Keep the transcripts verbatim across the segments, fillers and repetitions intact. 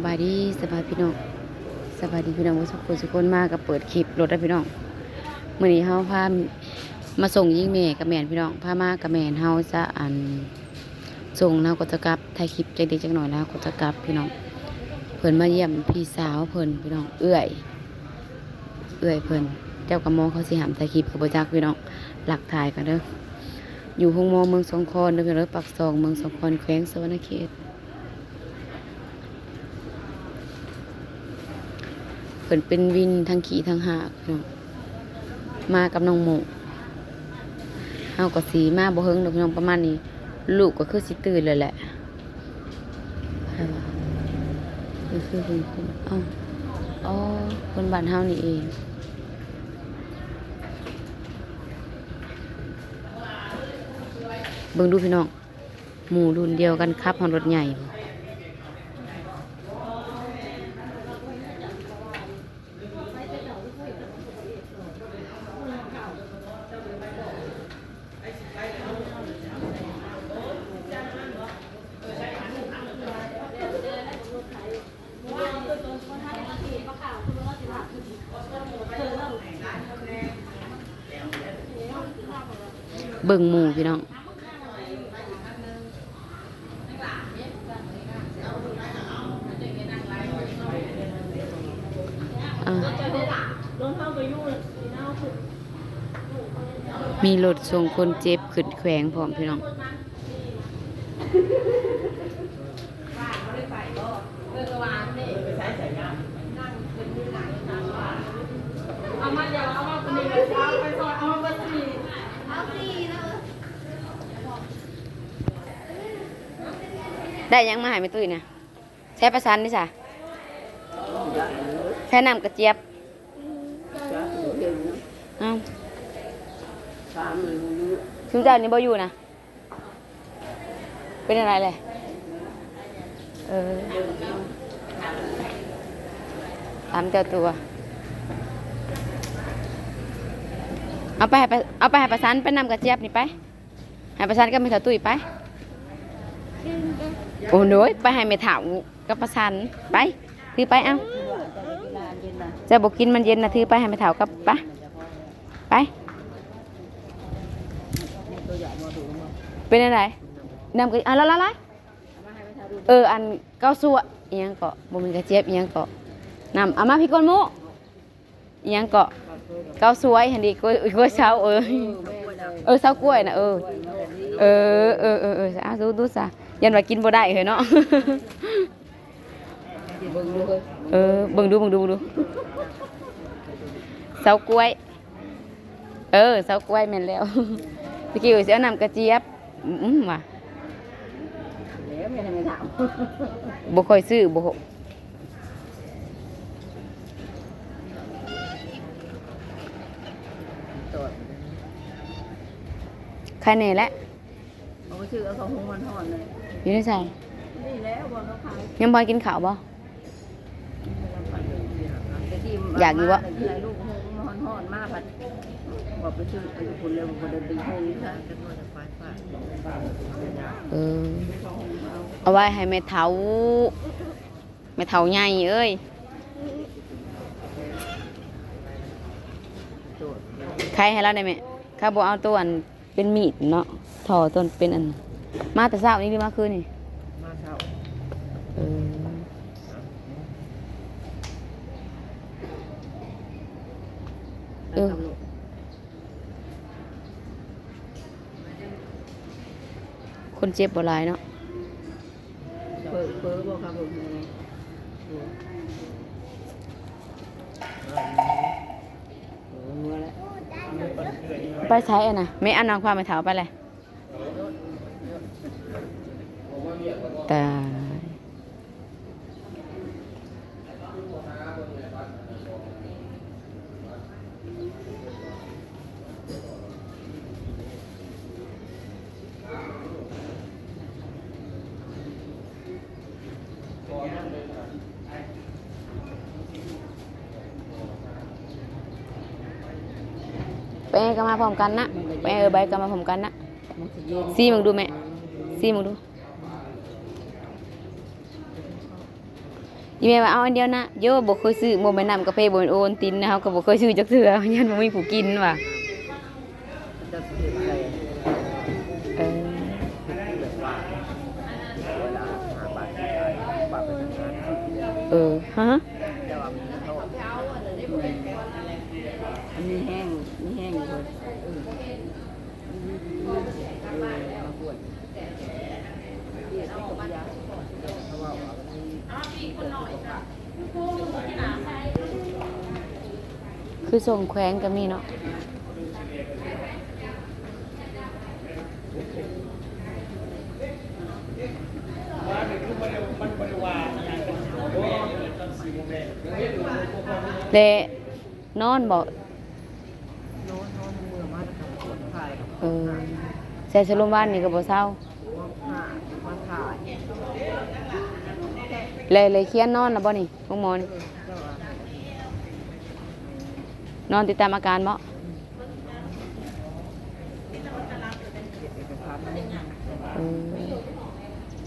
สบายดี สบายพี่น้อง สบายดีพี่น้องทุกคนทุกคน มาก็เปิดคลิปรถแล้วพี่น้อง มื้อนี้เฮาพามาส่งยิงแม่กับแม่นพี่น้อง พามากะแม่น เฮาจะอันส่งแล้วก็จะกลับ ถ่ายคลิปจักเด็กจักหน่อยแล้วก็จะกลับพี่น้อง เพิ่นมาเยี่ยมพี่สาวเพิ่นพี่น้อง เอื้อย เอื้อยเพิ่น เจ้ากะหมอเขาสิห้ามถ่ายคลิปก็บ่จักพี่น้อง ลักถ่ายกันเด้อ อยู่โฮงหมอเมืองสองคอนเด้อพี่น้องเด้อ ปากซองเมืองสองคอน แขวงสะหวันนะเขต เพิ่นเป็นวินทั้งขี้ทั้งหากพี่น้อง มากับน้องโม เฮาก็สิมาบ่เฮิงดอกพี่น้อง ประมาณนี้ ลูกก็คือสิตื่นแล้วแหละ ใครวะ ก็คือเพิ่น เอ้า อ๋อ คนบ้านเฮานี่เอง เบิ่งดูพี่น้อง หมู่รุ่นเดียวกันขับฮอดรถใหญ่ เบิ่งหมู่พี่น้อง อ่ะ มีรถส่งคนเจ็บขึ้นแขวงพร้อมพี่น้อง ได้หยังมาให้แม่ตุ้ยนะ ใช้ประสานนี่สะ ใช้น้ำกระเจี๊ยบ เอ้า ชุมเจ้านี่บ่อยู่นะ เป็นอะไรเลย เออ ตามเจ้าตัว เอาไปให้ประ เอาไปให้ประสานไปนำกระเจี๊ยบนี่ไป ให้ประสานกับแม่เฒ่าตุ้ยไป โอ้โหย ไปให้แม่เฒ่ากับประสาน ไป ถือไป เอ้า เจ้าบ่กินมันเย็นนะ ถือไปให้แม่เฒ่ากับ ไป ไป เป็นอะไร นำกระ อ่ะ ละ ละ ละ เออ อัน เก้าซั่ว อิหยังเกาะ บ่แม่นกระเจี๊ยบ อิหยังเกาะ นำ เอามาพี่ก้นหมู่ อิหยังเกาะ เก้าซั่ว หั่นดิ กล้วย กล้วยเซา เออ เออ เซากล้วยน่ะ เออ เออ เออ เออ เออ อ่ะ ดู ดูซะ ยันว่ากินบ่ได้เฮ้ยเนาะ เบิ่งดูเฮ้ย เออ เบิ่งดู เบิ่งดู เบิ่งดู เซากล้วย เออ เซากล้วยแม่นแล้ว ตะกี้ว่าสิเอาน้ำกระเจี๊ยบ อืม ว่ะ แล้วแม่ทำไมถาม บ่ค่อยซื้อ บ่ ใครแน่แหละ เอาไปซื้อเอาของหงมันห่อนเลย อยู่ในใส่ นี่แล้วบ่เขาขาย ยังบ่กินข้าวบ่ แต่ที่ อยากอยู่วะ แต่ที่ให้ลูกหงมันห่อนๆ มาผัด บอกไปซื้อไปอยู่คนเดียวบ่ได้ไปหงนี่ค่ะ เออ เอาไว้ให้แม่เฒ่า แม่เฒ่าใหญ่เอ้ย ไขให้เราได้ไหม เขาบ่เอาตัวอันเป็นมีดเนาะ ท่อตัวเป็นอัน มาแต่เช้านี้หรือมาคืนนี่ มาเช้า เออ เออ คนเจ็บบ่หลายเนาะ เปิด เปิดบ่ครับผม ไปใช้อะนะ ไม่อันนางความไปเถาไปเลย ตาย ไปก็มาพร้อมกันนะ ไปเออ ไปก็มาพร้อมกันนะ มันสิเย็น ซีมึงดูแม่ ซีมึงดู เ อีแม่ว่าเอาอันเดียวนะ โย บ่เคยซื้อ บ่แม่นน้ำกาแฟ บ่แม่นโอวัลตินนะ เฮาก็บ่เคยซื้อจักเทื่อ ย้านบ่มีผู้กินว่ะ เออ เออ ฮะ มันมีแห้ง มีแห้งอยู่เพิ่น เออ เออ มาบวช คือส่งแขวงก็มีเนาะ และนอนบ่ นอน นอนเมื่อมาแต่กลางคืนถ่าย เออ ใส่สรุมบ้านนี่ก็บ่เซา มาถ่าย มาถ่าย เลย เลยเขียนนอนแล้วบ่นี่ ห้องหมอนี่ เออ เจ้าว่า นอนติดตามอาการบ่ เก็บเอกสารมาให้นำ เออ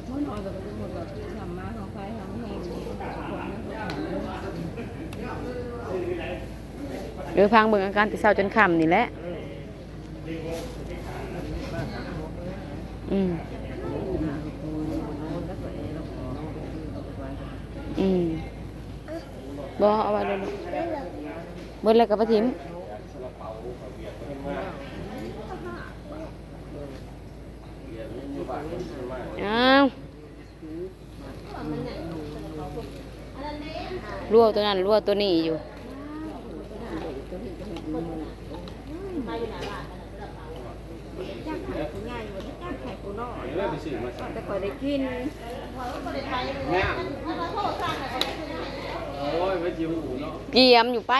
เมื่อนอนกับทุกคนแบบทำมาทำไฟทำแห้ง เออ พังเบิ่งอาการแต่เช้าจนค่ำนี่แหละ อืม อืม บ่เอาไว้เลยลูก เบิดแล้วก็ไปถิ่ม อ้าว รัวตัวนั้น รัวตัวนี้อยู่ จักไข่ผู้ใหญ่ วันนี้จักไข่ผู้น้อย แต่ข่อยได้กิน โอ้ย ไม่จิ๋วหูเนาะ เกียมอยู่ไป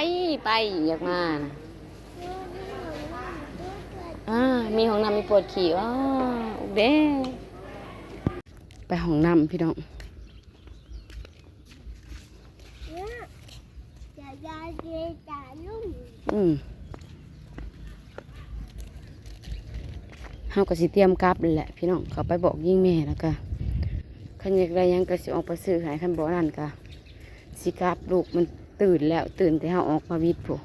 ไป อยากมานะ อ่า มีห้องน้ำ มีปวดขี้ อ้อ อุกเด้ ไปห้องน้ำพี่น้อง อืม เฮาก็สิเตรียมกลับนั่นแหละพี่น้อง เขาไปบอกยิ่งแม่แล้วก็ คันอยากได้หยังก็สิออกไปซื้อให้ คันบ่นั่นก็ สิกลับ ลูกมันตื่นแล้ว ตื่นแต่เฮาออกมาวิทย์พุ้น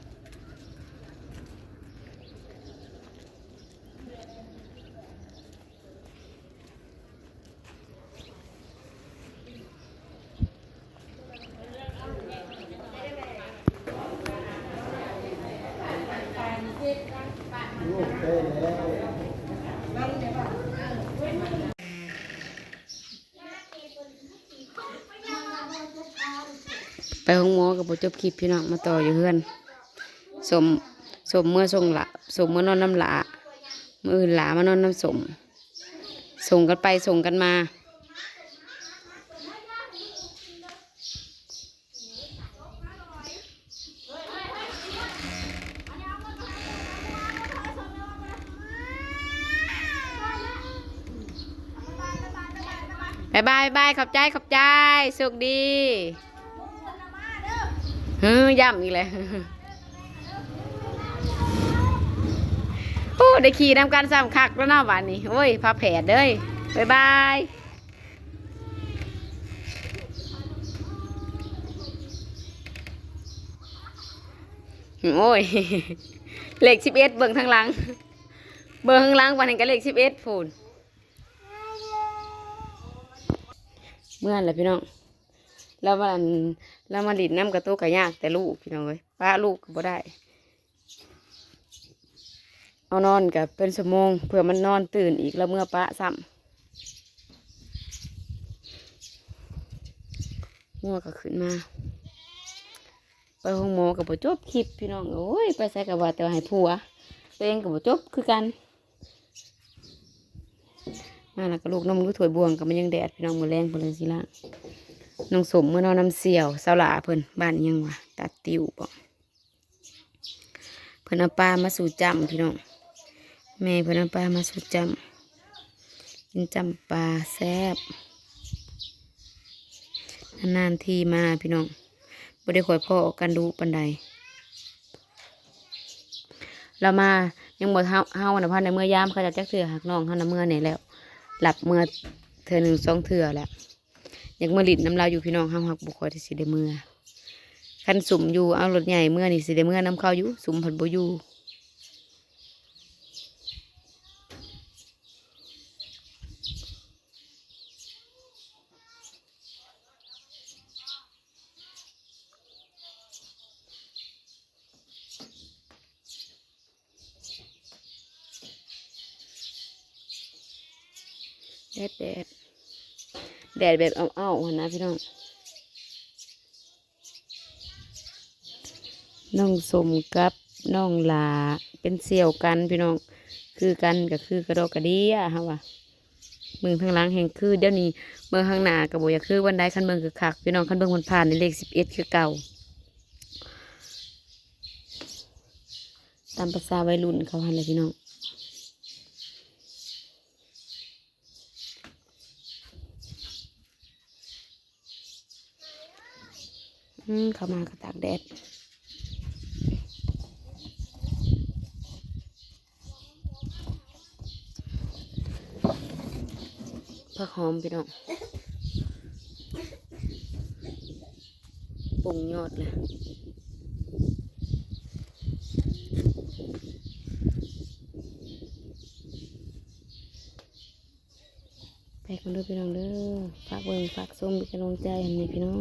ไปห้องหมอก็บ่จบคลิปพี่น้อง มาต่ออยู่เฮือน สม สมเมื่อส่งหล้า สมเมื่อนอนนำหล้า มื้ออื่นหล้ามานอนนำสม ส่งกันไปส่งกันมา บ๊ายบาย บ๊ายบาย ขอบใจ ขอบใจ โชคดี เฮ้ย ย่ำอีกแล้ว โอ้ ได้ขี่นำกันซ้ำคักแล้วเนาะ บาดนี้ โอ้ย พาแผดเด้ย บ๊ายบาย โอ้ย เลขสิบเอ็ด เบิ่งทางหลัง เบิ่งข้างหลัง บาดนี้ก็เลขสิบเอ็ดพู้น เมือแหละพี่น้อง แล้วมัน แล้วมาหลิ้นนำกะโตกะยากแต่ลูกพี่น้องเอ้ย ปะลูกก็บ่ได้ เอานอนกะเป็นชั่วโมง เพื่อมันนอนตื่นอีก แล้วเมือปะซ้ำ งัวก็ขึ้นมา ไปห้องหมอก็บ่จบคลิปพี่น้อง โอ้ย ไปไสก็ว่าแต่ว่าให้ผัว ตัวเองก็บ่จบคือกัน มาแล้วก็ลูกนมก็ถ้วยบ่วงก็มันยังแดดพี่น้อง มื้อแลงเพิ่นเลยสิล้าง น้องสมเมื่อนอนนำเสี่ยว สาวหล้าเพิ่น บ้านอิหยังวะ ตาดติ้วบ่ เพิ่นเอาปลามาสู่จ้ำพี่น้อง แม่เพิ่นเอาปลามาสู่จ้ำ กินจ้ำปลาแซ่บ นานๆทีมาพี่น้อง บ่ได้ค่อยพ้อกันดุปานใด ลาวมายังบ่ เฮา เฮาน่ะพันได้เมือยามเขาเจ้าจักเทื่อ หากน้องเฮาน่ะเมือแหน่แล้ว หลับเมือเทื่อหนึ่งสองเทื่อแล้ว อยากเมือหลิ้นนำลาวอยู่พี่น้อง เฮาหักบ่ค่อยที่สิได้เมือ คันซุมอยู่เอารถใหญ่เมือนี่สิได้เมือนำเขาอยู่ ซุมผัดบ่อยู่ แดดแดด แดดแบบเอาเอาหั้นนะพี่น้อง น้องสมกับน้องหลาเป็นเสี่ยวกันพี่น้อง คือกันก็คือกระดอกกระเดี้ยเฮาว่า เบิ่งทางหลังแห่งคือเดี๋ยวนี้ เบิ่งข้างหน้าก็บ่อยากคือวันใด คันเบิ่งคือคักพี่น้อง คันเบิ่งมันผ่านในเลขสิบเอ็ดคือเก่า ตามภาษาวัยรุ่นเขาหั่นแหละพี่น้อง อืม เข้ามาก็ตากแดด ผักหอมพี่น้อง ปงยอดเลย ไปกันเด้อพี่น้องเด้อ ฝากเบิ่งฝากชมเป็นกำลังใจให้พี่น้อง